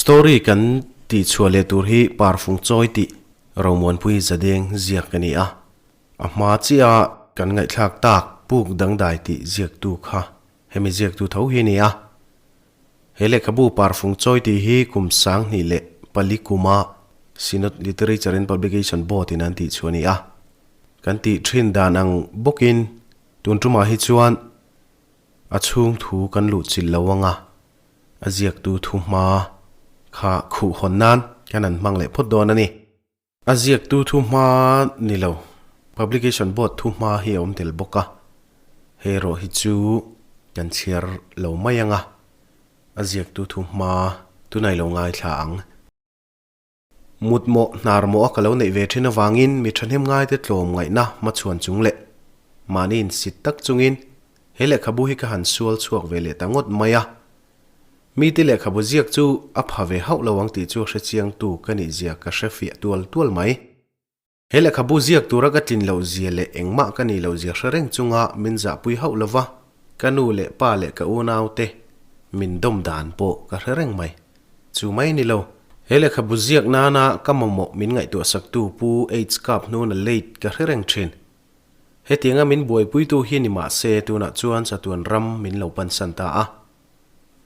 Story kan tih chhuah leh tur hi Parfung Chawi tih Romuanpui Zadeng ziak a ni a. A hma chiah a kan ngaihthlak tak Puk Dangdai tih ziaktu kha hemi ziaktu tho hi a ni a. He lehkhabu Parfung Chawi tih hi kum 2004 kuma Synod Literature and Publication Board in an tih chhuah a ni a. Kan tih thin dan ang bawkin tun tumah hi chuan a chhung thu kan luh chilh lo anga a ziaktu thu hma kha khuh hawn nan kan han hmang leh phawt dawn a ni. A ziaktu thu hma ni lo, Publication Board thu hma hi a awm tel bawk a, hei erawh hi chu kan chhiar lo mai anga a ziaktu thu hma tunai lo ngaithla ang. Mutmawh hnar mawh a ka lo neih ve thin avangin mi thahnem ngaite tlawm ngaihna hmachhuan chung leh mahni insit tak chungin he lehkhabu hi ka han sual chhuak ve leh ta ngawt mai a. Mite lehkhabu ziak chu a pha ve hauh lo ang tih chu hre chiangtu ka nih zia ka hre fiah tual tual mai. He lehkhabu ziak tura ka tlin loh zia leh engmah ka nih loh zia hre reng chunga min zahpui hauh lova, ka nu leh pa leh ka unaute min dawm dan pawh ka hre reng mai. Chu mai ni lo. He lehkhabu ziak nana ka mamawh min ngaihtuahsaktu Pu H Kap hnuna late ka hre reng thin. Hetianga min buaipuitu hi ni mah se tunah chuan chatuan ram min lo pansan ta a.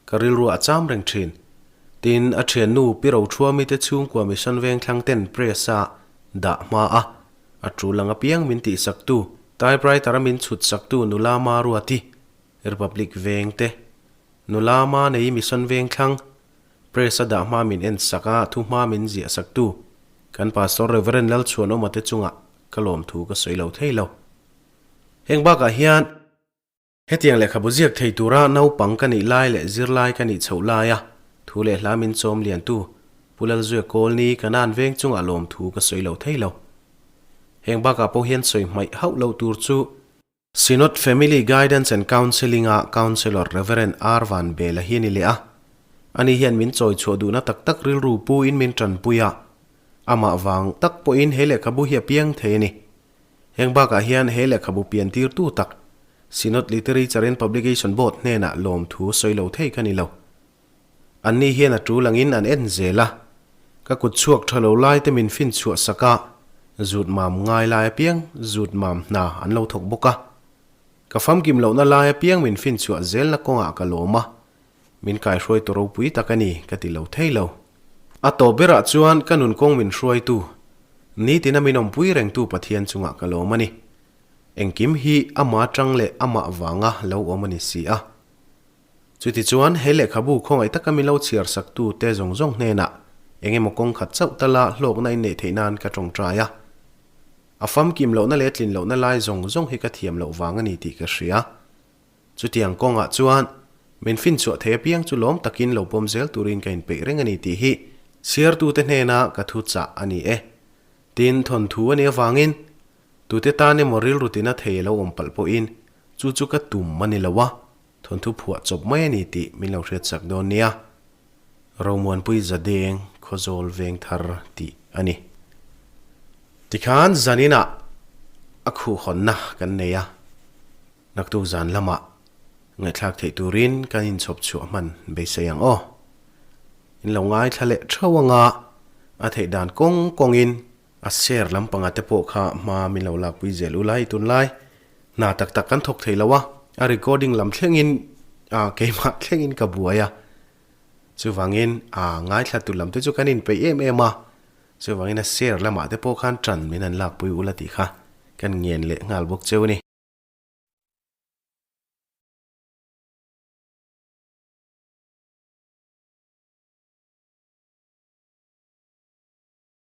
Ka rilru a cham reng thin. Tin, a thiannu Pi Rothruami te chhungkua Mission Vengthlang ten press a dah hma a, a tul ang apiang min tihsaktu, typewriter a min chhut saktu nula Maruati, Republic Veng te, nula Manei Mission Vengthlang, press a dah hma min en sak a, thu hma min ziah saktu, kan Pastor Rev. Lalchhuanawma te chungah ka lawmthu ka sawi lo thei lo. Heng bakah hian. Hetiang lehkhabu ziak thei tura naupang ka nih lai leh zirlai ka nih chhoh laia thu leh hla min chawm liantu Pu Lalzuia Kawlni ka nan veng chungah lawmthu ka sawi lo thei lo. Heng bakah pawh hian sawi hmaih hauh loh tur chu Synod Family Guidance and Counselling-a Counsellor Rev. R. Van Bela hi a ni leh a. Ani hian min chawi chhuah duhna tak tak rilru pu in min tanpui a, amah vang tak pawhin he lehkhabu hi a piang thei a ni. Heng bakah hian he lehkhabu pian tirtu tak Synod Literature and Publication Board hnenah lawmthu sawi lo thei ka ni lo. Anni hian a tul angin an en zel a, ka kut chhuak tha lo lai te min fin chhuah sak a, zut mam ngai lai apiang zut mam hna an lo thawk bawk a. Ka famkim lohna lai apiang min fin chhuah zelna kawngah ka lawm a, min kaihruaitu ropui tak a ni ka ti lo thei lo. A tawp berah chuan ka nun kawng min hruaitu, nitina min awmpui rengtu Pathian chungah ka lawm a ni. Engkim hi ama tang leh amah vanga lo awm a ni si a. Chutichuan he lehkhabu khawngaih taka min lo chhiar saktu te zawng zawng hnenah eng emaw kawng khat chauh tala hlawkna in neih theih nan ka tawngtai a. A famkim lohna leh tlin lohna lai zawng zawng hi ka thiam loh vang a ni tih ka hria. Chutiang kawngah chuan min finchhuah thei apiang chu lawm takin lo pawm zel turin ka inpeih reng a ni tih hi chhiartute hnena ka thu chah a ni e. Tin, thawnthu a nih avangin tute tan emaw rilru tina thei a lo awm palh pawhin chu chu ka tum a ni lo a, thawnthu phuah chawp mai a ni tih min lo hriatsak dawn nia. Romuanpui Zadeng Khawzawl Veng Thar tih a ni. Tikhan zaninah a khuhhawnna kan nei a. Naktuk zan lamah ngaihthlak theih turin kan inchhawp chhuah hman beisei ang aw. In lo ngaithla leh theuh anga a theih dan kawng kawngin a share lampanga te pawh kha hma min lo lakpui zel u lai tunlai hna tak tak kan thawk thei lo a, a recording lam thlengin keimah thlengin ka buai a, chuvangin ngaithla tu lam te chu kan inpeih em em a, chuvangin a share lamah te pawh khan tan min han lakpui ula tih kha kan ngen leh nghal bawk cheu a ni.